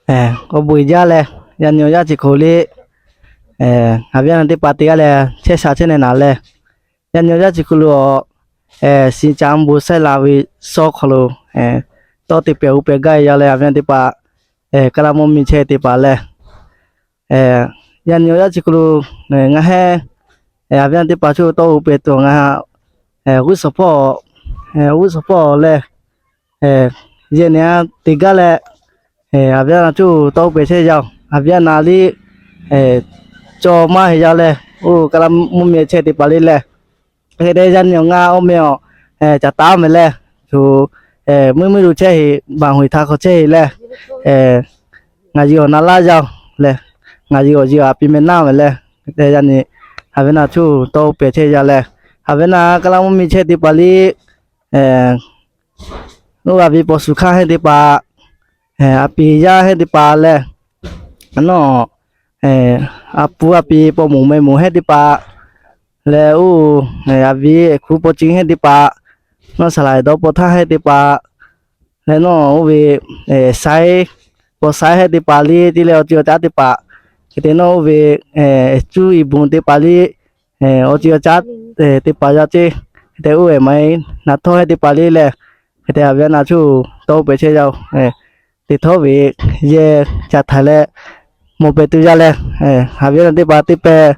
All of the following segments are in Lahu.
Awˬ bon uiˍ jaˇ leh, yaꞈ nyi awˬ yanˇ chi hk'oˆ liˇ, a viˉ na teˇ hpaˍ teˇ g'aˇ leh chehˇ sha chehˇ neh naˍ leh, yaꞈ nyi awˬ yanˇ chi hk'oˆ lo, si ca mvuh saiˉ la ve suh hk'aw lo tawˇ te pehˍ uˉ pehˍ gaˇ ve yaˇ leh, a viˉ na teˇ hpaˍ, Kaˇlaˇ mvuhˇ miˬ chehˇ teˇ hpaˍ leh, yaꞈ nyi awˬ yanˇ chi hk'oˆ lo ngaˬ hui, a viˉ na teˇ hpaˍ chaw tawˇ uˉ pehˍ tuˬ ngaˬ, g'uˇ suhˍ hpawˇ, g'uˇ suhˍ hpawˇ leh, yehˬ nehˬ a te gaˇ leh, a viˉ na chaw tawˇ uˉ pehˍ chehˇ yaˇ-oˬ, a viˉ na liˇ cawˬ maˇ heˆ yaˇ leh, oˇ Kaˇlaˇ mvuhˇ miˬ chehˇ teˇ hpaˍ liˇ leh, hk'e te yaꞈ nyi awˬ ngaˇ awˬ meh awˬ caˍ taˍ mehˍ leh, tuˬ meuˇ meuˇ lo chehˇ heˆ, baˬ hoꞈ htaˇ hk'aw chehˇ heˆ leh, ngaˬ hui awˬ na laˇ yaˇ-oˬ leh, ngaˬ hui awˬ yehˬ a pi meh naˇ mehˍ leh, hk'e te yaꞈ nyi a viˉ na chaw tawˇ uˉ pehˍ chehˇ yaˇ leh, a viˉ na Kaˇlaˇ mvuhˇ miˬ chehˇ teˇ hpaˍ liˇ, oˇ a viˉ paw shu hk'aˇ heˆ teˇ hpaˍ, a pi yaˇ heˆ teˇ hpaˍ leh, nawˬ a pu a pi paw moˍ meh moˍ heˆ teˇ hpaˍ leh, oˇ a viˉ hku paw ci heˆ teˇ hpaˍ, nawˬ saˍ laꞈ dawˇ paw htaˇ heˆ teˇ hpaˍ leh, nawˬ oˇ ve saiˉ, paw saiˉ heˆ teˇ hpaˍ liˇ te leh awˬ ceuˬ awˬ caˉ teˇ hpaˍ, hk'e te nawˬ oˇ ve cuˇ yiˍ bon teˇ hpaˍ liˇ, awˬ ceuˬ awˬ caˉ teˇ hpaˍ yaˇ ceˇ, hk'e te oˇ ve maˇ heˆ naˍ htawˇ heˆ teˇ hpaˍ liˇ leh, hk'e te a viˉ na chaw tawˇ uˉ pehˍ chehˇ yaˇ-oˬ, teˇ htawˇ ve yehˬ ca htaiˍ leh mawˬ pehˍ tuˬ yaˇ leh, a viˉ na teˇ hpaˍ teˇ pehˍ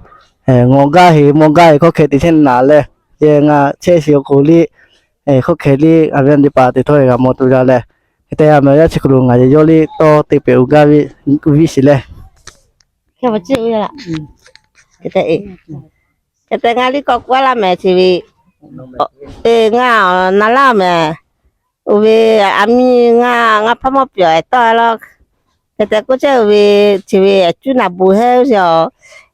ngawˬ gaˇ heˆ mawˬ gaˇ heˆ hk'aw hk'e te chehˇ naˍ leh, yehˬ ngaˬ chehˇ shiˍ awˬ hk'oˆ liˇ, hk'aw hk'e liˇ a viˉ na teˇ hpaˍ teˇ htawˇ g'a mawˬ tuˬ yaˇ leh, hk'e te a meh awˬ yanˇ chi hk'oˆ lo ngaˬ yehˬ yawˇ liˇ tawˇ te pehˍ uˉ gaˇ ve, uˉ viˉ shiˍ leh, hk'e te ngaˬ liˇ k'awꞈ k'oˆ laˇ mehˍ chi ve, ngaˬ awˬ na laˇ mehˍ. Oˇ ve aˬ miˇ ngaˬ, ngaˬ hpawˇ mawˇ pyawˬ ehˍ tawˇ laˇ. Hk'e te k'oˆ chehˇ ve, chi ve ehˍ cuˉ naˍ bon heˆ ve,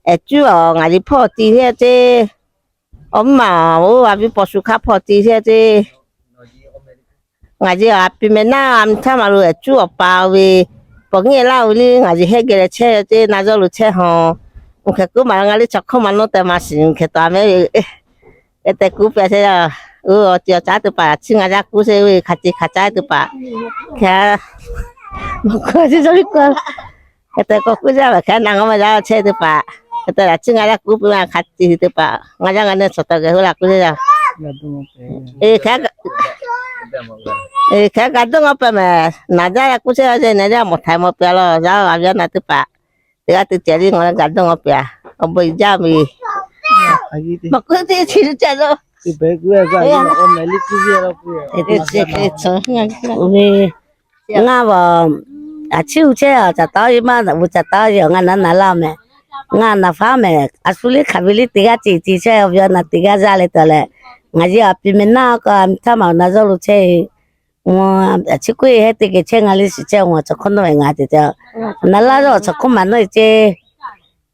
ehˍ cuˉ awˬ ngaˬ liˇ hpawˇ ti heˆ ceˇ. Awˬ mvuhˇ maˬ oˇ a viˉ paw shu hk'aˇ hpawˇ ti heˆ ceˇ. Ngaˬ hui a pi meh naˇ a mi htaˇ maˬ lo ehˍ cuˉ awˬ pa ve, paw nyi laˇ ve liˇ ngaˬ hui heˆ geh leh chehˇ ceˇ, na yawˇ lo chehˇ haw. Oˇ hk'e k'oˆ maˬ ngaˬ liˇ chaw hkawˇ maˍ nawˉ tehꞈ maˇ shiˍ, hk'e taw meh ve. Hk'e te k'oˆ pehˍ chehˇ yaˇ. Oˇ awˬ ceuˬ awˬ caˉ teˇ hpaˍ chi ngaˬ yaˇ k'oˆ chehˇ ve hk'a ce hk'a caˉ teˇ hpaˍ, hk'e hk'e te k'oˆ k'oˆ yaˇ ve hk'e na ngaˬ maˇ yaˇ chehˇ teˇ hpaˍ, hk'e te chi ngaˬ yaˇ k'oˆ peuˬ ve hk'a ce teˇ hpaˍ, ngaˬ yaˇ ngaˬ neˇ chaw taw geh hoˉ la k'oˆ yaˇ. Hk'e kaꞈ dawˇ ngaw peuˬ mehˍ, naˬ jaˇ yaˇ k'oˆ chehˇ yaˇ, naˬ jaˇ mawˬ htaiˍ mawˬ peuˬ a laˇ, yaˇ a viˉ na teˇ hpaˍ teˇ g'aˇ teˇ ceh liˇ ngaˬ kaꞈ dawˇ ngaw peuˬ a. Awˬ bon jaˇ ve, maˬ k'oˆ teˇ chi ca lo. Oˇ ve, ngaˬ vaˬ, a chiˇ uiˍ chehˇ a, caˍ taˉ-oˆ yehˬ maˇ, a caˍ taˉ-oˆ yehˬ ngaˬ naˉ naˍ laˇ mehˍ. Ngaˬ naˍ faˉ mehˍ, a shu liˇ hk'aˬ ve liˇ teˇ g'aˇ ceh ceh chehˇ, awˬ viˉ awˬ naˬ teˇ g'aˇ yaˇ leh taˍ leh, ngaˬ yehˬ a pi meh naˇ k'o a mi htaˇ maˬ awˬ na zawˇ lo chehˇ. Mvuhˇ a chiˇ k'oˆ heˆ teˇ geh chehˇ ngaˬ liˇ shiˍ chehˇ, awˬ chaw hk'oˆ nawˉ ve ngaˬ te te, naˍ laˇ zawˇ awˬ chaw hk'oˆ maˍ nawˉ e ceˇ.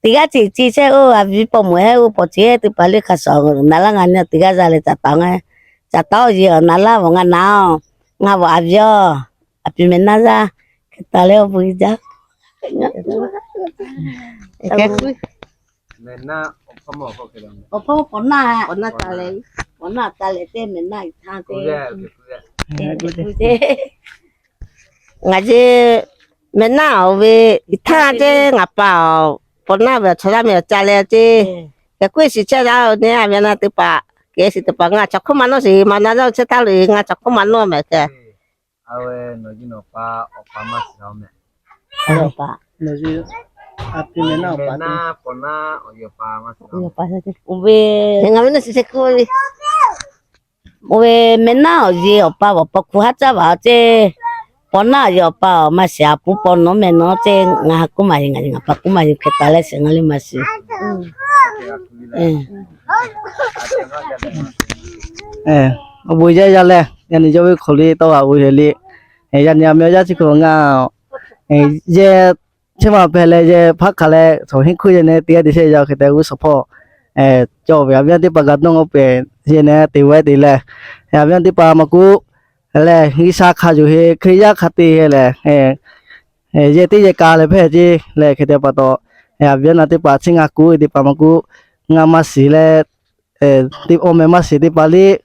Teˇ g'aˇ ceh ceh chehˇ oˇ, a viˉ paw moˍ heˆ oˇ paw ceh heˆ teˇ hpaˍ liˇ hk'a shuˍ naˍ laˇ ngaˬ nyi teˇ g'aˇ yaˇ leh caˍ taˉ-oˆ ngaˬ, caˍ taˉ-oˆ yehˬ naˍ laˇ vaˬ ngaˬ naˍ-oˆ, ngaˬ vaˬ a viˉ-oˬ, a pi meh naˇ yaˇ, hk'e taˍ leh awˬ bon jaˇ. Awˬ hpawˇ paw naˇ, paw naˇ taˍ leh, paw naˇ taˍ leh teˇ meh naˇ htaˇ teˇ, ngaˬ yehˬ meh naˇ oˇ ve htaˇ ceˇ, ngaˬ pa paw naˇ ve awˬ chaw yaˇ meh awˬ ca leh ceˇ. Kehˬ k'oˆ shiˍ chehˇ yaˇ-oˬ nehˬ, a viˉ na teˇ hpaˍ kehˬ shiˍ teˇ hpaˍ ngaˬ chaw hk'oˆ maˍ nawˉ shiˍ, maˍ na yaˇ chehˇ taˍ lo ngaˬ chaw hk'oˆ maˍ nawˉ mehˍ kehˬ. Oˇ ve, ngaˬ ve naˇ shiˍ chehˇ k'oˆ ve, oˇ ve meh naˇ awˬ yehˬ awˬ pa vaˬ paw hkuˇ haˉ caˇ vaˬ ceˇ. Paw naˇ awˬ yehˬ awˬ pa maˇ shiˍ, a puˉ paw nawˉ meh nawˉ ceˇ, ngaˬ ha k'oˆ maˍ yiˍ ngaˬ yehˬ ngaˬ pa k'oˆ maˍ yiˍ hk'e taˍ leh shiˍ ngaˬ liˇ maˇ shiˍ. Awˬ bon jaˇ yaˇ leh, yaꞈ nyi yawˇ ve hk'aw liˇ tawˇ g'a oˇ hk'e liˇ, yaꞈ nyi a meh awˬ yaˇ chi hk'aw ngaˬ yehˬ chehˇ maˇ hpehꞈ leh yehˬ hpaˇ hk'aˬ leh, chaw henˇ hkuˇ yehˬ nehˬ teˇ g'aˇ te chehˇ yaˇ hk'e te g'uˇ suhˍ hpawˇ cawˬ ve a viˉ teˇ hpaˍ g'a dawˇ ngaw pehˍ yehˬ nehˬ te vaiˉ te leh, a viˉ teˇ hpaˍ maˇ k'oˆ lehˬ, G'uiˬsha hk'a yonˍ heˆ, Hkriꞈ yaˇ hk'a te heˆ lehˬ, yehˬ teˇ yehˬ ka leh hpehꞈ ceˇ leh hk'e te pa taw, a viˉ na teˇ hpaˍ chi ngaˬ k'oˆ ve teˇ hpaˍ maˇ k'oˆ, ngaˬ maˇ shiˍ leh, awˬ meh maˇ shiˍ teˇ hpaˍ liˇ,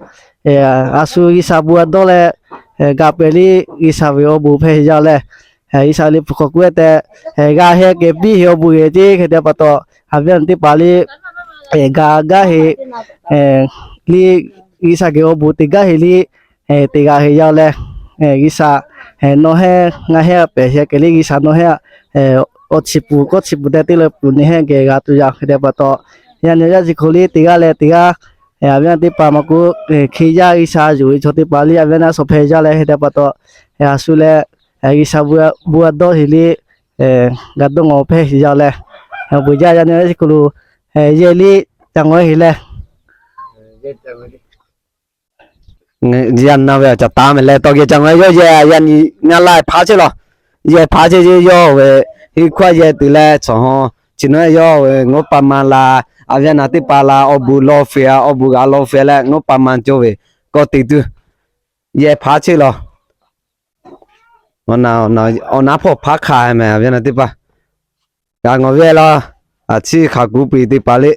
a shu G'uiˬsha bon g'a dawˇ leh, gaˬ pehˍ liˇ G'uiˬsha ve awˬ bon hpehꞈ yaˇ leh, G'uiˬsha liꞈ hpu hk'aw k'oˆ ve tehꞈ, g'a heh keh piˇ heꞈ awˬ bon geh ceˇ hk'e te pa taw, haꞈ ve naˬ teˇ hpaˍ liˇ, g'a gaˇ heꞈ liˇ G'uiˬsha geh awˬ bon te gaˇ heꞈ liˇ te g'a heꞈ yaˇ leh, G'uiˬsha nawˬ heh ngaˬ heh pehˬ heh keh liˇ G'uiˬsha nawˬ heh awˬ chi pfuhˍ kawˆ chi pfuhˍ tehꞈ teˇ le pfuhˍ nyi heh geh g'a tuˬ yaˇ hk'e te pa taw, yaꞈ nyi yaˇ chi hk'oˆ liˇ teˇ g'aˇ leh teˇ g'aˇ, a ve naˬ teˇ hpaˍ maˇ k'o, hk'e yaˇ G'uiˬsha yuˬ ve chaw teˇ hpaˍ liˇ a ve naˬ shawˍ hpehˇ jaˇ leh hk'e te pa taw, a shu leh G'uiˬsha bon a dawˇ heꞈ liˇ g'a dawˇ ngawˬ hpehˇ heꞈ yaˇ leh, awˬ bon jaˇ yaꞈ nyi yaˇ chi hk'oˆ lo yehˬ liˇ ca ngawˬ heꞈ leh yaꞈ na ve awˬ caˬ taˍ mehˍ leh tawˇ geh ca ngawˬ yawˇ yehˬ yaꞈ nyi ngaˬ la hpaˇ chehˇ lawˬ. Yehˬ hpaˇ chehˇ yawˇ ve, henˇ hkawˇ yehˬ tuˬ leh chaw hawˇ chi nawˉ yawˇ ve ngawˉ pa ma la, a ve naˬ teˇ hpaˍ la awˬ bon law feh a, awˬ bon g'a law feh leh ngawˉ pa ma cawˇ ve kawˆ te tuˬ yehˬ hpaˇ chehˇ lawˬ. Awˬ naˉ hpawˇ hpaˇ hk'aˬ mehˍ a ve naˬ teˇ hpaˍ g'a ngawˬ ve laˇ. A ciˉ hk'aˬ kuˬ peuˬ teˇ hpaˍ liˇ,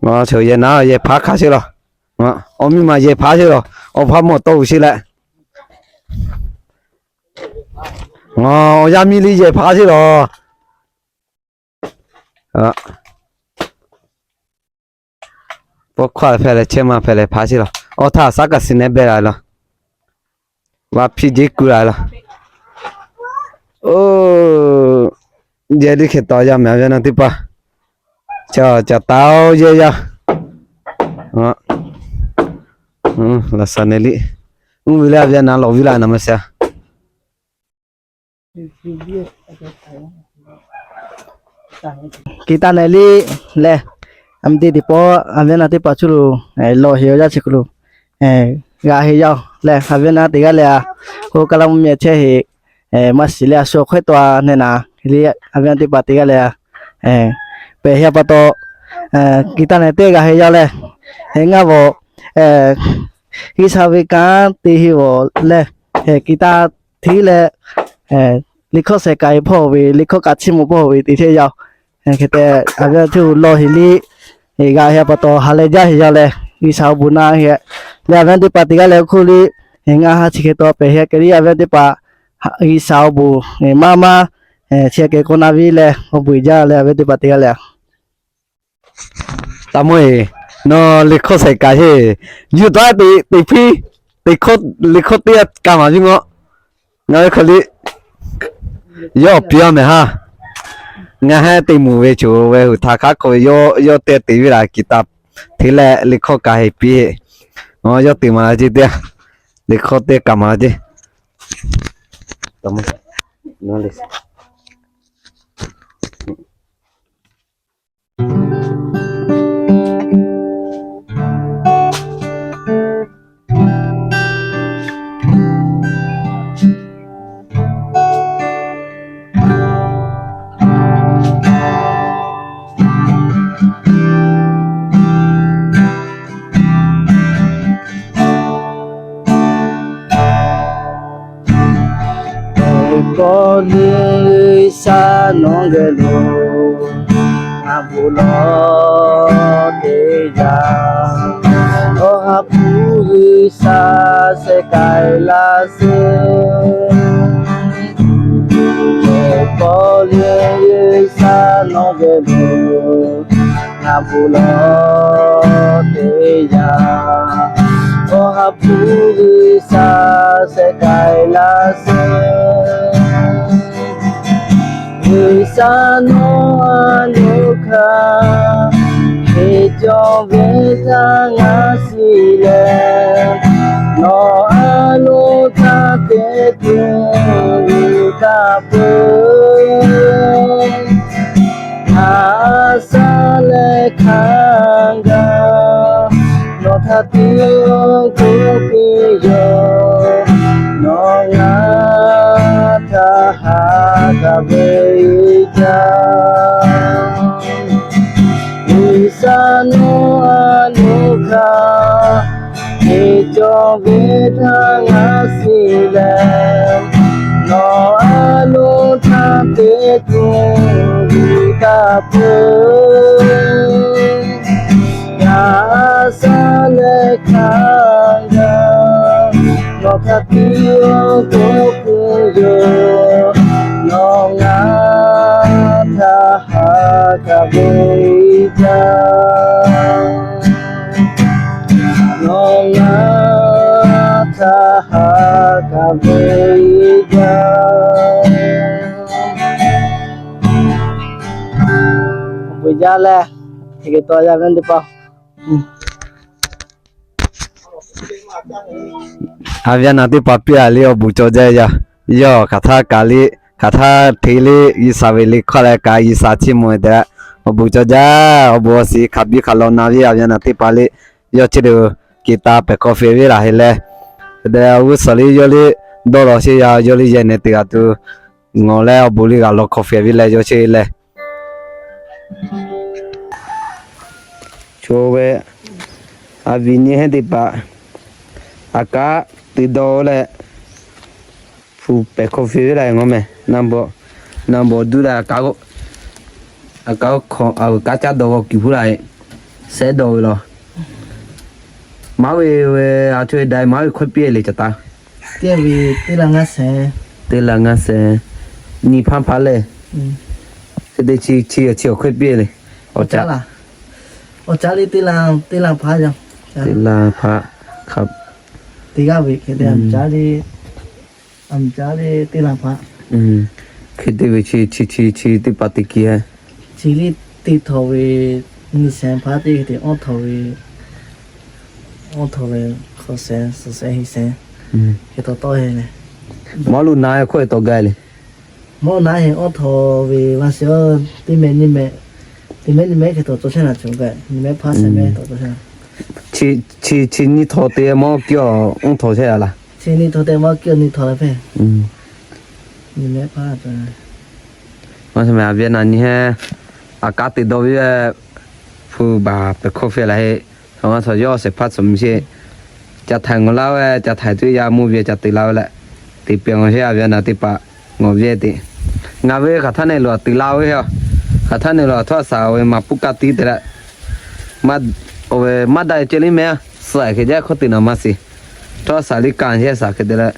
a yehˬ naˉ yehˬ hpaˇ hk'aˬ chehˇ lawˬ. Awˬ miˇ ma yehˬ hpaˇ chehˇ lawˬ. Awˬ hpaˇ mawˬ tawˇ uiˍ sheˍ leh, awˬ yaˇ miˇ liˇ yehˬ hpaˇ chehˇ lawˬ. Pawˇ hkawˇ hpehꞈ leh chehˇ ma hpehꞈ leh hpaˇ chehˇ lawˬ. Awˬ htaˇ saˉ kaꞈ shiˍ nehˉ beh la lawˬ. Vaˇ hpiˇ jeˇ kuˬ la lawˬ. Oˇ, yehˬ liˇ hk'e taw yaˇ mehˍ a ve naˬ teˇ hpaˍ, caˬ taˍ oˬ yehˬ yaˇ. Laꞈ shaˍ nehˬ liˇ, uˉ ve leh a ve naˬ lawˬ viˉ la naˬ ma sha. Kiˬ taˇ nehˬ liˇ leh, a miˬ teˇ teˇ pawˆ a ve naˬ teˇ hpaˍ cuˇ lo lawˬ heꞈ awˬ yaˇ chi hk'oˆ lo g'a heꞈ yaˇ leh, a ve naˬ teˇ g'aˇ leh a, k'o kaˇ laˇ mvuhˇ miˬ chehˇ heꞈ maˇ shiˍ leh a shu awˬ hk'aw to a nehˬ naˍ liˇ a ve naˬ teˇ hpaˍ teˇ g'aˇ leh a, pehˬ heꞈ pa taw, kiˬ taˇ nehˬ teˇ g'a heꞈ yaˇ leh, ngaˇ vawˬ G'uiˬsha ve kanˉ te heˆ vawˬ leh, kiˬ taˇ hteˇ leh, liꞈ hkawˇ shehˍ kaꞈ hpaw ve, liꞈ hkawˇ kaꞈ chiˇ mvuh hpaw ve te chehˇ yaˇ. Hk'e te a ve teˇ lawˬ heꞈ liˇ g'a heꞈ pa taw ha leh jaˇ heꞈ yaˇ leh, G'uiˬsha awˬ bon naˆ heˆ leh a ve teˇ hpaˍ teˇ g'aˇ leh hk'oˆ liˇ ngaˇ ha chi hk'e taw pehˬ heˆ keh liˇ a ve teˇ hpaˍ G'uiˬsha awˬ bon maˇ maˇ chi hk'e k'awꞈ na viˉ leh awˬ bon jaˇ leh a ve teˇ hpaˍ teˇ g'aˇ leh a Taˇ mawˇ-eˬ, nawˬ liꞈ hkawˇ shehˍ kaꞈ heˆ, yuˬ taˉ te hpiˇ, liꞈ hkawˇ teˇ g'aˇ ka maˍ viˉ ngawˆ. Ngaˬ ve hk'aw liˇ yawˇ awˬ piˇ a mehˍ haˉ. Ngaˬ haˉ te mvuhˬ ve choˬ ve huˬ htaꞈ hk'aˉ hk'aw ve yawˇ teˇ te viˉ laˬ kiˬ taˍ hteˇ leh liꞈ hkawˇ kaꞈ heˆ piˇ heˆ. Yawˇ te maˍ la ceˇ teˇ, liꞈ hkawˇ teˇ ka maˍ la ceˇ. K'awꞈ le G'uiˬsha nawˬ geh lo, a bon lawˬ teˇ yanˇ, Awˬ ha hpu G'uiˬsha shehˍ k'ai laˇ sheˍ. K'awꞈ le G'uiˬsha nawˬ geh lo, a bon lawˬ teˇ yanˇ, Awˬ ha hpu G'uiˬsha shehˍ k'ai laˇ sheˍ. G'uiˬsha nawˬ a loˍ hkanˍ, hk'e cawˬ ve htaˇ ngaˬ shiˍ leh, nawˬ a loˍ htaˇ te tuˬ g'uiˬ kaꞈ peuˬ. Ngaˬ a shaˉ leh hkanˍ gaˬ, nawˬ htaꞈ tiˉ k'oˆ piˇ yoˬ. Nawˬ ngaˬ htaꞈ ha k'aˬ ve jaˇ. G'uiˬsha nawˬ a loˍ hkanˍ, hk'e cawˬ ve htaˇ ngaˬ shiˍ leh, nawˬ a loˍ htaˇ te tuˬ g'uiˬ kaꞈ peuˬ. Ngaˬ a shaˉ leh hkanˍ gaˬ, Nawˬ htaꞈ tiˉ k'oˆ k'o yoˬ, nawˬ ngaˬ htaꞈ haꞈ kaꞈ ve jaˇ. Nawˬ ngaˬ htaꞈ haꞈ kaꞈ ve jaˇ. Awˬ bon jaˇ leh, hk'e te tawˇ yaˇ ve teˇ hpaˍ. A ve a naˍ teˇ hpaˍ piˇ a liˇ awˬ bon cawˬ jaˇ yaˇ. Yawˇ hk'aˬ htaˇ kaꞈ liˇ, hk'aˬ htaˇ hteˇ liˇ G'uiˬsha ve liꞈ hk'aˇ leh kaꞈ G'uiˬsha chiˇ mvuh e te leh, awˬ bon cawˬ jaˇ. Awˬ bon awˬ shiˍ hk'a biˇ hk'a law na ve a ve a naˍ teˇ hpaˍ liˇ, yawˇ chi teˇ kehˬ taˍ pehˬ hkawˇ fehꞈ ve laˬ heˆ leh, te g'uˇ suhˍ liˇ yawˇ liˇ dawˇ law sheˍ yaˇ, yawˇ liˇ yehˬ nehˬ teˇ g'aˇ tuˬ ngawˬ leh awˬ bon liˇ g'a law hkawˇ fehꞈ ve leh yawˇ chi leh Chaw ve, a viˉ nyi heˉ teˇ hpaˍ, a kaˉ te dawˇ leh, hpu pehˬ hkawˇ fehꞈ ve laˬ ngawˬ meh, na bawˬ duˇ leh, a kaˉ, a kaˉ caˉ dawˇ g'aw kiˬ hpuˇ laˬ, sehˉ dawˇ ve laˬ. Maˉ ve, a chaw ve daiˍ maˉ ve hkawˇ piˇ le caˬ taˍ. Teˇ la ngaˇ shehˍ, teˇ la ngaˇ shehˍ, nyi hpaˇ hpaˇ lehˬ, hk'e te chi chi awˬ chi awˬ hkawˇ piˇ le. Awˬ caˉ, awˬ caˉ le teˇ la, teˇ la hpaˇ yaˇ, teˇ la hpaˇ hk'a, teˇ g'aˇ ve hk'e te a caˉ le, a caˉ le teˇ la hpaˇ. Hk'e te ve chi chi chi chi teˇ hpaˍ teˇ kiˬ a. Chi liˇ teˇ htawnˍ ve nyi shehˍ hpaˇ teˇ hk'e te awˇ htawnˍ ve, awˇ htawnˍ ve hk'awꞈ shehˍ, suhˍ shehˍ, heˍ shehˍ, hk'e taw tawˆ he le. Maˇ lo na hkawˇ e tawˆ gaˇ le. Maˇ na heˍ awˇ htawnˍ ve maˇ shiˍ, teˇ mehˆ nyiˇ mehˆ, teˇ mehˆ nyiˇ mehˆ hk'e taw cawˬ shehˍ laˬ cawˬ gaˇ, nyiˇ mehˆ hpaˇ shehˍ mehˆ taw cawˬ shehˍ laˬ. Chi chi nyiˇ htawnˍ te maˇ kiˇ awˬ, awˇ htawnˍ shehˍ laˬ. Chi nyiˇ htawnˍ te maˇ kiˇ awˬ nyiˇ htawnˍ laˬ hpehˇ. Nyiˇ mehˆ hpaˇ cawˬ. Maˇ shehˍ mehˍ a ve a naˍ nyi heˉ, a kaˉ te dawˇ ve, hpu baˬ pehˬ hkawˇ fehꞈ laˬ heˆ. Aˬ ma shawˍ yawˇ shehˍ hpaˇ tcuh miˬ sheˍ, ca htaiˍ ngawˬ laˇ ve, ca htaiˍ tuˬ yaˇ mvuhˇ ve ca te laˇ ve leh, te pehˬ ngawˬ sheˍ a ve a naˍ teˇ hpaˍ ngawˬ ve te. Ngaˬ ve hk'aˬ htaˇ nehˬ lo a te laˇ ve a, hk'aˬ htaˇ nehˬ lo a htawˇ a shaˍ ve maˍ puˇ kaˇ tiˉ te leh, maˇ, oˇ ve maˇ daꞈ e ceh liˇ mehˍ a, suhˍ hk'e jaˇ hkawˇ te naˍ maˇ shiˍ. Htawˇ a shaˍ liˇ kaˇ sheˍ a shaˍ hk'e te leh,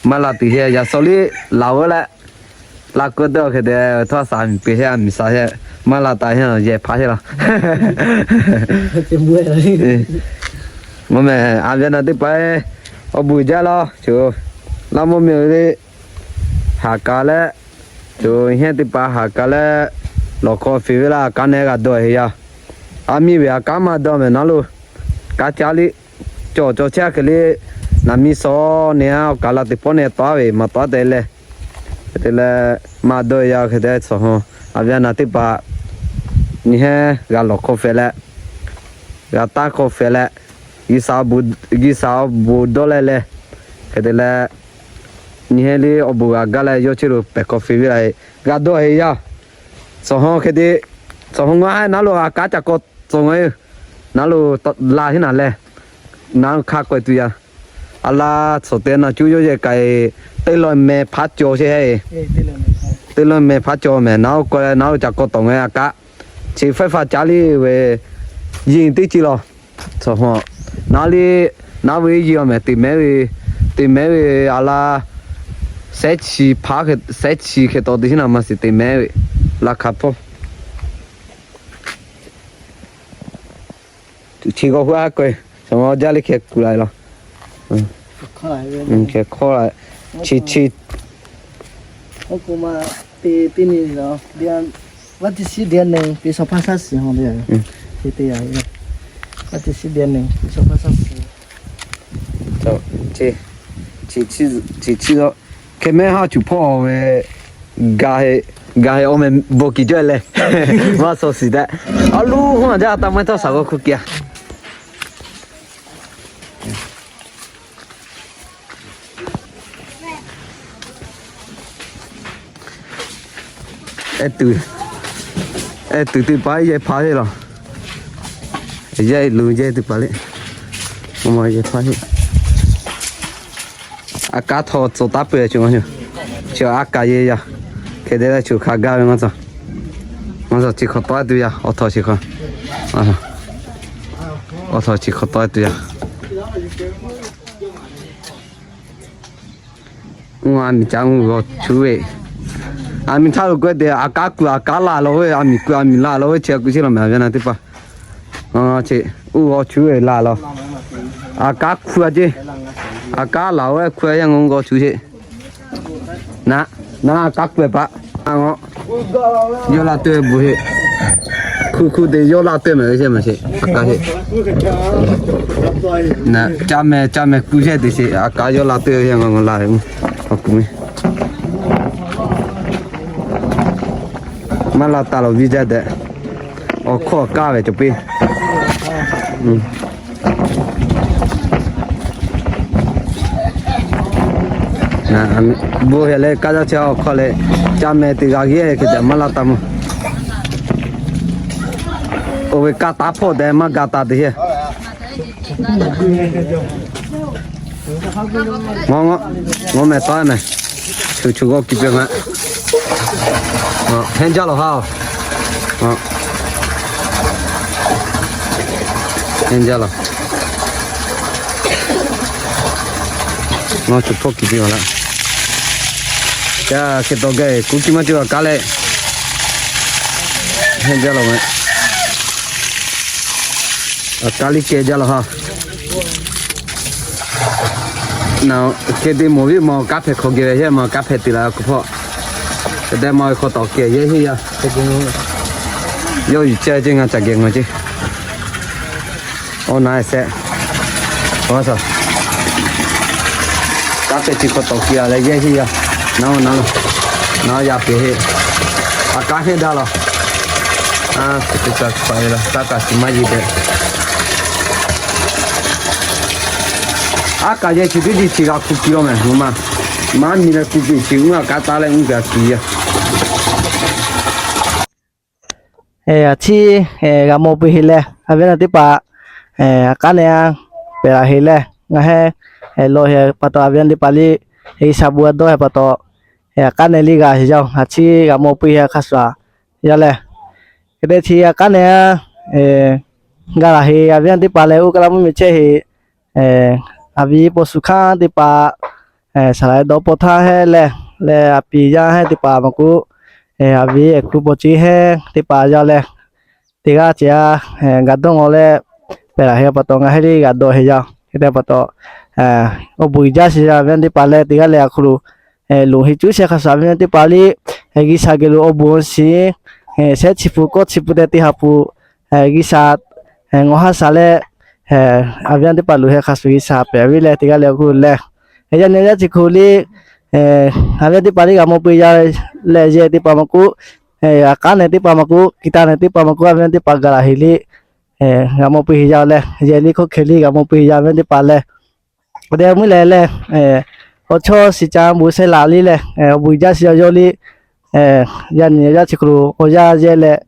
maˇ la tuˬ sheˍ yaꞈ shawˍ liˇ laˬ ve leh, la keu te a hk'e te, htawˇ a shaˍ miˬ peˬ sheˍ a miˬ sha sheˍ, maˇ la taˍ sheˍ yehˬ hpaˇ sheˍ laˬ. Mvuhˇ mehˍ a ve a naˍ teˇ hpaˍ, awˬ bon jaˇ laˇ, laˇ mvuhˇ mehˍ le, haꞈ kaˍ leh, co hehnˇ teˇ hpaˍ haꞈ kaˍ leh, lawˬ hk'aw feˍ ve laˇ a kaˉ nehˬ g'a dawˇ heˍ yaˇ. A miˇ ve a kaˉ maˇ dawˇ mehˍ naˉ lo, kaˉ caˉ liˇ, cawˬ cawˬ chehˇ a hk'e le, naˍ miˇ shaw nehˬ a awˬ kaˍ la teˇ pawˆ nehˬ tawˉ ve maˇ tawˉ te leh, hk'e te leh maˇ dawˇ yaˇ hk'e te tcuh ha, a ve a naˍ teˇ hpaˍ nyi hehnˇ g'a lawˬ hk'aw feˍ leh, g'a taˇ hk'aw feˍ leh, G'uiˬsha awˬ bon dawˇ leh leh, hk'e te leh nyi hehnˇ liˇ awˬ bon g'a gaˇ leh yawˇ chehˇ lo pehˬ hk'aw feˍ ve laˇ heˆ. G'a dawˇ heˍ yaˇ. Tcuh ha hk'e te, tcuh ha ngaˬ naˉ lo a kaˉ ca k'aw tcuh ngaˬ hui, naˉ lo la hehnˇ naˍ leh, naˉ hk'aˇ k'aweh tuˬ yaˇ. A laˇ tcuh te naˬ cuˇ yawˇ yehˬ k'ai, teˇ lawˇ meh hpaˇ cawˬ sheˍ heˆ. Teˇ lawˇ meh hpaˇ cawˬ mehˍ naˉ k'aweh naˉ lo ca k'aw tawˬ ngaˬ hui a kaˉ, chi faiˉ faˍ caˉ liˇ ve, yeˬ teˇ ceuˬ law. Tcuh ha, naˉ liˇ, naˉ ve yeˬ a mehˍ teꞈ mehˉ ve, teꞈ mehˉ ve a laˇ, sehˉ chi hpaˇ, sehˉ chi hk'e taw te sheˍ naˍ maˇ shiˍ teꞈ mehˉ ve, laˇ hk'a hpawˇ. Chi k'awꞈ hu a k'o, shaˍ ma jaˇ le hkeh kuˬ la laˬ. Hkeh hkawˇ la, chi chi. Oˇ k'o ma, te teˇ nyi, vaˇ teˇ shiˉ deˇ neˇ teˇ shaw hpaˇ shaˉ shiˍ ha le. Te te a, vaˇ teˇ shiˉ deˇ neˇ teˇ shaw hpaˇ shaˉ shiˍ. Chi chi, hkeh mehˉ haˉ cuˬ hpawˇ ve, ga he, ga he awˬ meh bawˬ kiˬ jaˇ leh, maˇ shaw shiˍ tehꞈ, a luˇ hawˇ jaˇ taˇ mehˉ htawˇ shaˍ g'awˇ hkuˇ kiˇ a. Ehˉ tuˬ, ehˉ tuˬ teˇ paˉ yehˬ hpaˇ heˆ laˬ. Yehˬ luˬ yehˬ teˇ paˉ le. Yehˬ hpaˇ heˆ. A kaˉ htawˇ tcuh taˉ peuˬ a, chi a kaˍ yehˬ yaˇ. Hk'e te leh choˬ hk'a gaˇ ve ngaˬ tcuh, ngaˬ tcuh chi hk'awꞈ tawˆ tuˬ yaˇ, awˬ htawnˍ chi hk'awꞈ, awˬ htawnˍ chi hk'awꞈ tawˆ tuˬ yaˇ. Aˬ miˍ ca mvuhˇ g'aw chu ve, aˬ miˍ htaˇ lo k'oˆ te, aˬ kaˉ kuiˬ aˬ kaˉ laˬ law ve, aˬ miˍ kuiˬ aˬ miˍ laˬ law ve, chi kuiˬ chi law mehˍ ve na teˇ hpaˍ. Chi uˇ g'aw chu ve laˬ law. Aˬ kaˉ hkuˇ a ceˇ, aˬ kaˉ laˬ ve hkuˇ a yaˇ ngaˬ g'aw chu sheˍ. Naˉ, naˉ aˬ kaˉ kuiˬ paˆ. Yawˇ laˇ te bvuhꞈ heˆ. Hkuˇ hkuˇ te yawˇ laˇ te mehˍ ve sheˍ maˬ sheˍ. Aˬ kaˉ heˆ. Caˇ meh caˇ meh kuˇ sheˍ te sheˍ. Aˬ kaˉ yawˇ laˇ te ve ngaˬ g'aw laˬ ve mvuhˇ. Aˬ kuiˬ meh maˇ laˇ taˍ lawˬ viˇ jaˇ tehꞈ, awˬ hkawˇ kaˇ ve cawˬ piˇ. Bon hk'e leh kaˇ jaˇ chehˇ awˬ hk'aw leh, caˇ meh teˇ g'aˇ g'eˇ hk'e tehꞈ maˇ laˇ taˍ mvuhˇ. Oˇ ve kaˇ taˍ hpawˇ tehꞈ maˇ ga taˍ te sheˍ. Ngaw meh taˉ meh, chu chu g'aw kiˇ peuˬ ma. Hehnˇ jaˇ lawˬ ha. Hehnˇ jaˇ lawˬ. Ngaˬ chu hpawˇ kiˇ peuˬ ma laˇ. Ca hk'e taw geh kuˇ kiˇ maˇ cawˬ aˬ kaˉ leh. Hehnˇ jaˇ lawˬ meh. Aˬ kaˉ liˇ keh jaˇ lawˬ ha. Naˬ, hk'e te mawˬ viˉ ma kaˉ hpehꞈ hk'aw geh ve yehˇ ma kaˉ hpehꞈ te la kuˬ hpawˇ. Hk'e te ma ve hk'aw tawˍ kehˬ yehˇ henˇ yaˇ. Yawˇ yuˬ ceh ceˇ ngaˬ caꞈ geh ngaˬ ceˇ. Awˬ na e sehꞈ. Kaˉ hpehꞈ chi hk'aw tawˍ kehˬ a leh yehˇ henˇ yaˇ. Naˉ o naˉ lo. Naˉ yaˇ peˍ heˆ. Aˬ kaˉ hehnˇ daꞈ lawˬ. Aˬ, teˇ kaꞈ hk'aˬ ve la taˇ kaꞈ chi maˇ yeˇ tehꞈ. Aˉ kaꞈ yehˇ chi teˇ tiˇ chi g'a hkuˇ kiˇ lawˬ meh mvuhˇ ma. Maˇ miˬ leh kuˇ piˇ chi mvuhˇ aˬ kaˉ taˇ leh mvuhˇ gaˬ kiˇ yaˇ. Aˬ chiˇ g'a mawˬ pui heˆ leh, a viˉ na teˇ hpaˍ, aˬ kaˉ nehˬ a pehˬ laˬ heˆ leh, ngaˬ hehnˇ lawˬ heˆ pa taw, a viˉ na teˇ hpaˍ liˇ G'uiˬsha bon a dawˇ heˆ pa taw, aˬ kaˉ nehˬ liˇ g'a heˆ yaˇ. A chiˇ g'a mawˬ pui heˆ hk'a shuˍ a yaˇ leh, hk'e te chi aˬ kaˉ nehˬ a g'a laˬ heˆ, a viˉ na teˇ hpaˍ leh oˇ kaˉ laˇ mvuhˇ miˬ chehˇ heˆ. A viˉ paw shu hkanˉ teˇ hpaˍ, saˍ laꞈ dawˇ paw htaˇ hehnˇ leh, leh a piˍ yaˇ hehnˇ teˇ hpaˍ maˬ kuˉ, a viˉ ehˍ kuˉ paw ciˉ hehnˇ teˇ hpaˍ yaˇ leh, teˇ g'aˇ ceh a gaˬ dawˇ ngaw leh, pehˬ laˬ heˆ pa taw ngaˬ hehnˇ liˇ g'a dawˇ heˆ yaˇ. Hk'e te pa taw, awˬ bon uiˍ jaˇ sheˍ yaˇ, a viˉ na teˇ hpaˍ leh teˇ g'aˇ leh a hk'aw lo loˍ heˆ cuˉ sheh hk'a shuˍ, a viˉ na teˇ hpaˍ liˇ G'uiˬsha geh lo awˬ bon awˬ shiˍ shehˉ chi pun kawˆ chi pun tehꞈ te ha pun, G'uiˬsha ngaˬ haˉ shaˍ leh, a viˉ na teˇ hpaˍ loˍ heˆ hk'a shuˍ G'uiˬsha pehˬ ve leh teˇ g'aˇ leh a hk'aw lo leh, yaˇ nyi yaˇ chi hk'aw lo le, a viˉ na teˇ hpaˍ liˇ g'a mawˬ pui yaˇ leh yehˇ teˇ hpaˍ maˬ kuˉ, aˬ kaˉ nehˬ teˇ hpaˍ maˬ kuˉ, ki ta nehˬ teˇ hpaˍ maˬ kuˉ, a viˉ na teˇ hpaˍ gaˬ laˬ heˆ liˇ g'a mawˬ pui heˆ yaˇ leh, yehˇ liˇ hkawˇ hkeh liˇ g'a mawˬ pui heˆ yaˇ, a viˉ na teˇ hpaˍ leh. Awˬ tehˬ mvuhˇ leh leh, awˬ chawˇ shiˍ ca bon sheh laˬ liˇ leh, awˬ bon uiˍ jaˇ sheˍ yaˇ yawˇ liˇ, yaˇ nyi yaˇ chi hk'aw lo awˬ yaˇ yehˇ leh,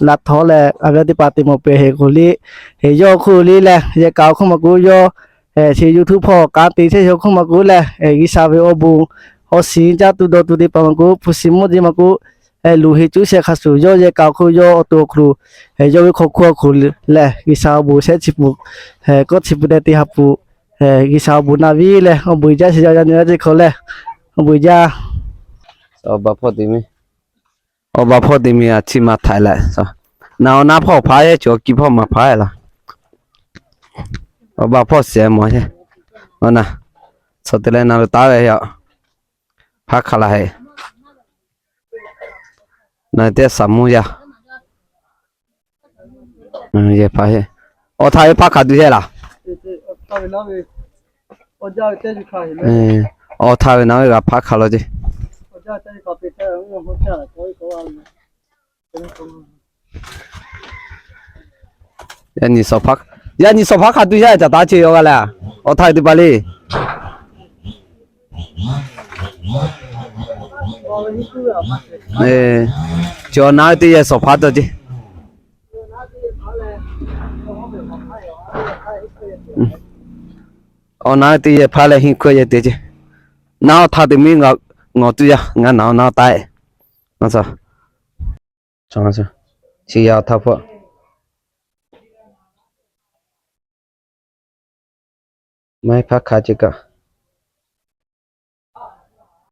laꞈ htawˇ leh a viˉ na teˇ hpaˍ te mawˬ peuˬ heˆ k'o liˇ, yehˇ hk'oˆ liˇ leh yehˇ kaꞈ awˬ hk'oˆ maˬ kuˉ yawˇ, chi YouTube hpawˇ k'aˉ te chehˇ yawˇ hk'oˆ maˬ kuˉ leh, G'uiˬsha ve awˬ bon awˬ shiˍ caˇ tuˬ dawˇ tuˬ teˇ hpaˍ maˬ kuˉ, hpu shiˍ mvuhˇ jeˇ maˬ kuˉ, loˍ heˆ cuˉ sheh hk'a shuˍ yawˇ yehˇ kaꞈ awˬ hk'oˆ yawˇ awˬ to awˬ hk'aw lo, yawˇ ve hk'aw hk'oˆ awˬ hk'aw lo leh G'uiˬsha awˬ bon shehˉ chi pun, kawˆ chi pun tehꞈ te ha pun, G'uiˬsha awˬ bon na viˉ leh awˬ bon uiˍ jaˇ sheˍ yaˇ, yaˇ nyi yaˇ chi hk'aw leh, awˬ bon uiˍ jaˇ. Awˬ ba hpawˇ te mi, awˬ ba hpawˇ te mi a chi maˇ htaiˍ leh, naˬ awˬ na hpawˇ hpaˇ yehˇ cawˬ kiˇ hpawˇ maˇ hpaˇ laˬ. Awˬ ba hpawˇ shehˍ mawˬ heˆ. Awˬ na, tcuh te leh na lo taˍ ve yoˬ. Hpaˇ hk'a laˬ heˆ. Na teˇ shaˍ mvuhˇ yaˇ. Yehˇ hpaˇ heˆ. Awˬ htaˇ ve hpaˇ hk'a duˬ heˆ laˬ. Awˬ htaˇ ve na ve g'a hpaˇ hk'a law ceˇ. Yaˇ nyi suhˍ hpaˇ, yaˇ nyi suhˍ hpaˇ hk'a duˬ yaˇ caꞈ taˍ ceˇ yawˇ g'a leh, awˬ htaˇ ve teˇ hpaˍ le. Chi awˬ na ve teˇ yehˬ suhˍ hpaˇ taw ceˇ. Awˬ na ve teˇ yehˬ hpaˇ leh henˇ hkawˇ yehˬ te ceˇ. Naˉ awˬ htaˇ te miˇ ngawˬ tuˬ yaˇ ngaˬ naˬ awˬ na taˍ. Chi yaˇ htaˇ hpawˇ Maˇ heˆ hpaˇ hk'a ce kaꞈ.